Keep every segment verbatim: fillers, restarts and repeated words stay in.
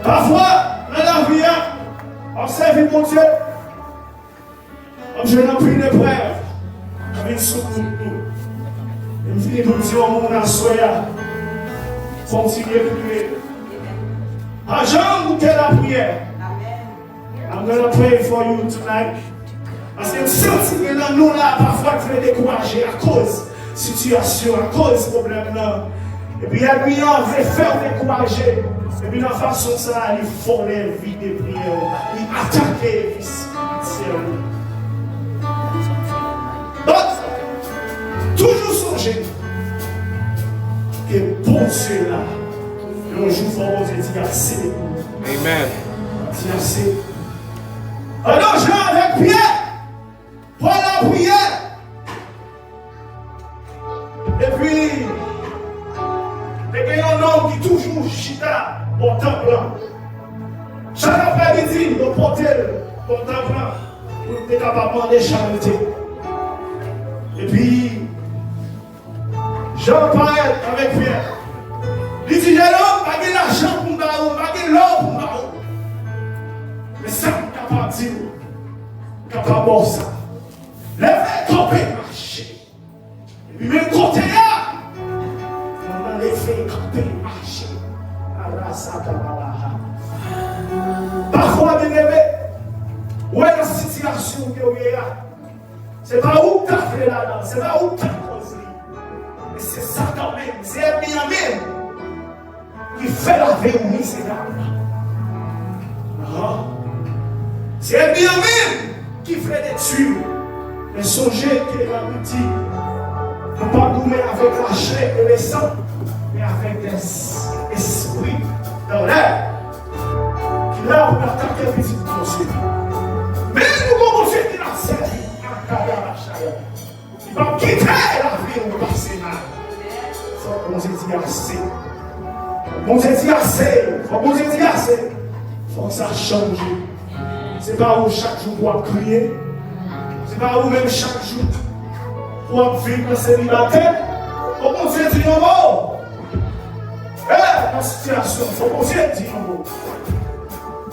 Pafwa, nan lavi a, w ap sèvi Bondye, w ap jwenn anpil eprèv k ap vin sou wout nou. E m vini pou m di yon moun aswè a, kontinye priye. Pa janm boute lapriyè. I'm gonna pray for you tonight. Paske m santi gen nan nou la pafwa k vle dekouraje akoz sitiyasyon, akoz pwoblèm nan. Epi ènmi an vle fè w dekouraje. Epi nan fason sa a, li vòlè vi de priyè w. Li atake vi espirityèl ou. But, toujou sonje ke Bondye la. Yon jou, fò Bondye di ase. Amen. Di ase. Pandan Jan avèk Pyè, Pòl lapriyè. Epi, te gen yon nonm ki toujou chita bò tanp lan. Chak aprèmidi, yo pote l bò tanp lan pou l te kapab mande charite. Epi, Jan parèt avèk Pyè. Li di, "Jennonm, m pa gen lajan pou m ba ou, m pa gen lò pou m ba ou. Men sa m kapab di w, m kapab ba w sa. Leve kanpe mache." Epi menm kote a, moun nan leve kanpe mache. Arasata malaha. Pafwa, byeneme, ou wè nan sitiyasyon ke w ye a, se pa ou k ta fè ladan, se pa ou k ta koz li. Men se Satan menm, se ènmi an menm ki fè lavi w mizerab. Ahan. Se ènmi an menm ki vle detwi w. Men sonje ke Labib di, nou pa goumen avèk lachè e lesan, men avèk dèzespri dan lè. Ki la pou atake pitit Bondye. Men nou gon Bondye ki n ap sèvi. Akadabachaya. Li p ap kite lavi w pase mal. Fòk Bondye di ase. Bondye di ase. Fòk Bondye di ase. Fòk sa chanje. Se pa ou chak jou pou w ap kriye. Se pa ou menm chak jou pou w ap viv nan selibatè. Fòk Bondye di yon mo. E, nan sitiyasyon, fòk Bondye di yon mo.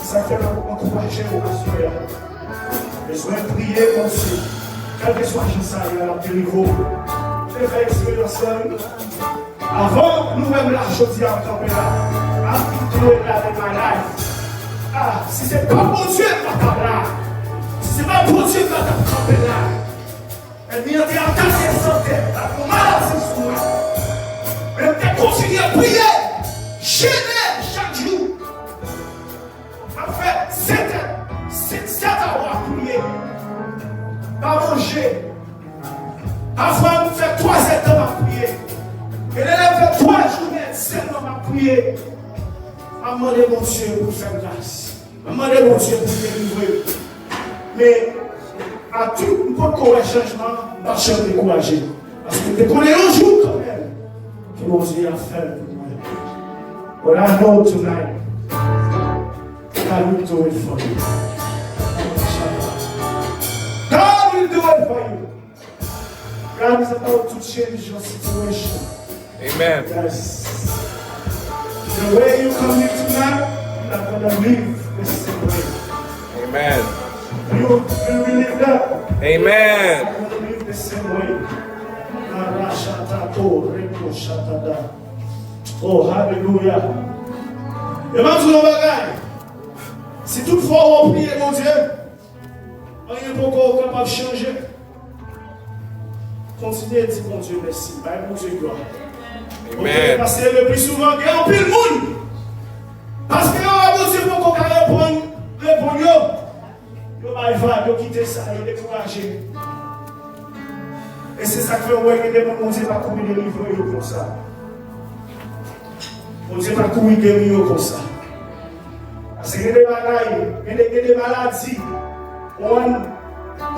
Sa fè m ap ankouraje w aswè a. Bezwen priye Bondye. Kèlkeswa jan sa ye a, l ap delivre w. Te fè eksperyans lan, wi. Avan nou wè m la jodi a, m kanpe la. I'm doing that in my life. Ah, si se pa Bondye, m pa t ap la. Si se pa Bondye, m pa t ap kanpe la. Ènmi an te atake sante, l ap pran maladi sou mwen. Men m te kontinye priye, jene chak jou. M ap fè sèt è, sèt, sèt awa ap priye. Pa manje. Pafwa, m fè twazèdtan m ap priye. Gen lè m fè twa jounen, senk mwa m ap priye. M ap mande Bondye pou l fè m gras. M ap mande Bondye pou l delivre m. Men, atout m potko wè chanjman, m pa t janm dekouraje. Paske m te konnen yon jou kanmenm, ke Bondye ap fè l pou mwen. But I know tonight, God will do it for you. God will do it for you. God is about to change your situation. Amen. Yes. The way you come here tonight, you're not gonna leave the same way. Amen. You, you believe that? Amen. You're not gonna leave the same way. Arashatato, reko shatada. Oh, hallelujah. E m ap di yon bagay. Si toutfwa w ap priye Bondye, anyen poko kapab chanje. Kontinye di Bondye mèsi. Bay Bondye glwa. Amen. Paske le pli souvan, gen anpil moun, paske yo wè Bondye poko ka reponn, reponn yo, yo bay vag, yo kite sa, yo dekouraje. E se sa k fè w wè gen de moun Bondye pa kouri delivre yo konsa. Bondye pa kouri geri yo konsa. Paske gen de bagay, gen de, gen de maladi, konprann,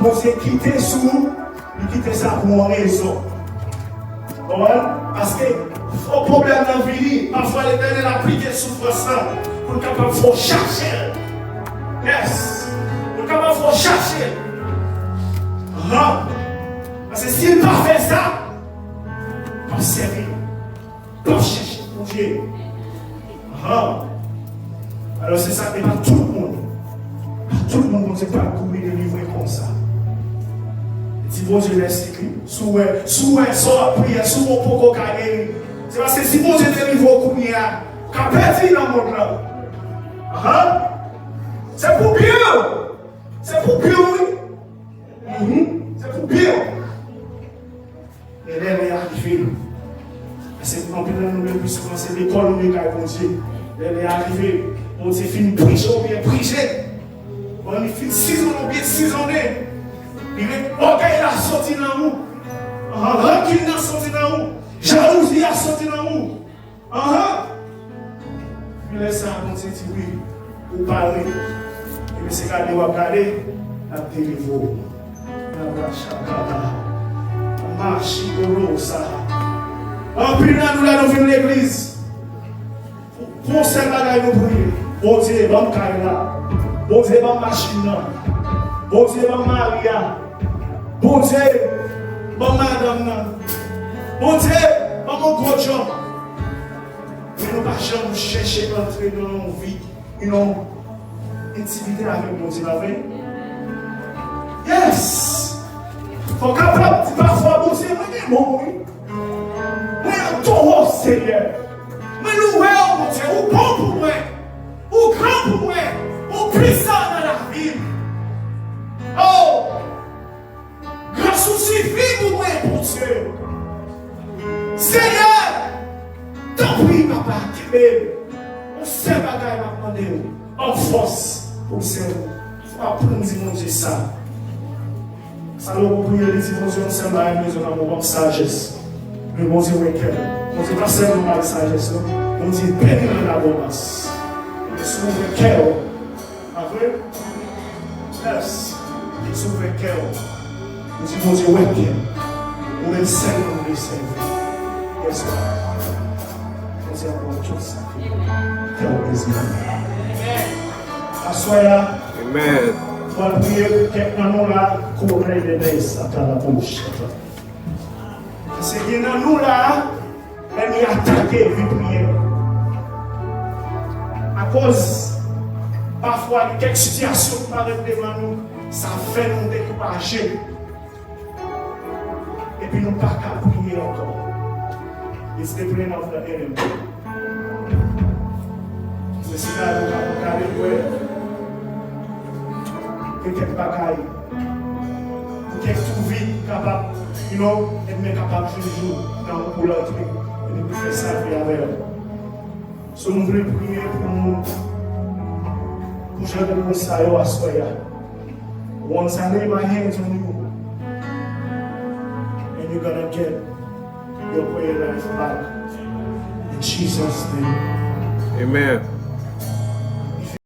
Bondye kite sou ou, li kite sa pou yon rezon. Konprann? Paske fò pwoblèm nan vini, pafwa Letènèl aplike soufrans lan pou l kapab fè w chache l. Yes. Pou l kapab fè w chache l. Ahan. Paske si l pa fè sa, p ap sèvi l. P ap chèche Bondye. Ahan. Alò, se sa, e pa tout moun. Pa tout moun Bondye pral kouri delivre konsa. Di Bondye mèsi, wi. Si w wè, si w wè sa w ap priye, si w poko ka geri, se paske si Bondye delivre w kounye a, w ka pèdi nan mond lan. Ahan. Se pou byen w. Se pou byen w, wi. Mhm. Se pou byen w. E lè lè a rive, paske anpil nan nou, le pli souvan, se lekòl nou ye kay Bondye. Lè lè a rive, Bondye fin preche oubyen preche. Bon, li fin sizonnen oubyen sizonnen. Li ret ògèy la soti nan ou. Ahan, rankin nan soti nan ou. Jalouzi a soti nan ou. Ahan. Epi lè sa a, Bondye di, wi, ou pare. Epi se gade w ap gade, l ap delivre w. Nabachakata. Machikorosa. Anpil nan nou la, nou vin legliz. Pou yon sèl bagay nou priye. Bondye, ban m kay la. Bondye, ban m machin nan. Bondye, ban m mari a. Bondye, ban m madanm nan. Bondye, ban m yon gwo djòb. Men nou pa janm chèche antre nan yon vi, you know, entimite avèk Bondye, pa vre? Yes! Fò w kapab di pafwa, Bondye, mwen gen bon, wi. Mwen adore w, Senyè. Mwen louwe w, Bondye. Ou bon pou mwen. Ou gran pou mwen. Ou pwisan nan lavi m. Oh! Gras ou sifi pou mwen, Bondye. Senyè, tanpri, papa, kenbe m. Yon sèl bagay m ap mande w, ranfòse pou m sèvi w. Fò w aprann di Bondye sa. Salomo priye, li di, Bondye, yon sèl bagay m bezwen nan mwen, ban m sajès. Men Bondye wè kè l. Bondye pa sèlman bay sajès, non. Bondye beni l an abondans. Men si w ouvè kè w, pa vre? Yes. Si w ouvè kè w, ou di Bondye wè kè w. Ou menm sèlman ou vle sèvi. Yes, God. Bondye ap ba w tout sa ke kè w bezwen. Aswè a, Amen. Mwen priye pou kèk nan nou la, kourè de mè sa ta la bouch. Paske gen nan nou la, lènmi atake vi priyè. Akoz, pafwa, gen kèk sitiyasyon ki parèt devan nou, sa fè nou dekouraje. Epi nou pa ka priye ankò. It's the plan of the enemy. Men se la nou kapab gade pou wè gen kèk bagay, pou kèk tou vi ki kapab, you know, ènmi kapab jwenn jou nan ou pou l antre, epi pou fè save avè w. So, nou vle priye pou moun, pou jan de moun sa yo aswè a. Once I lay my hands on you, and you're gonna get your prayer life back. In Jesus' name. Amen.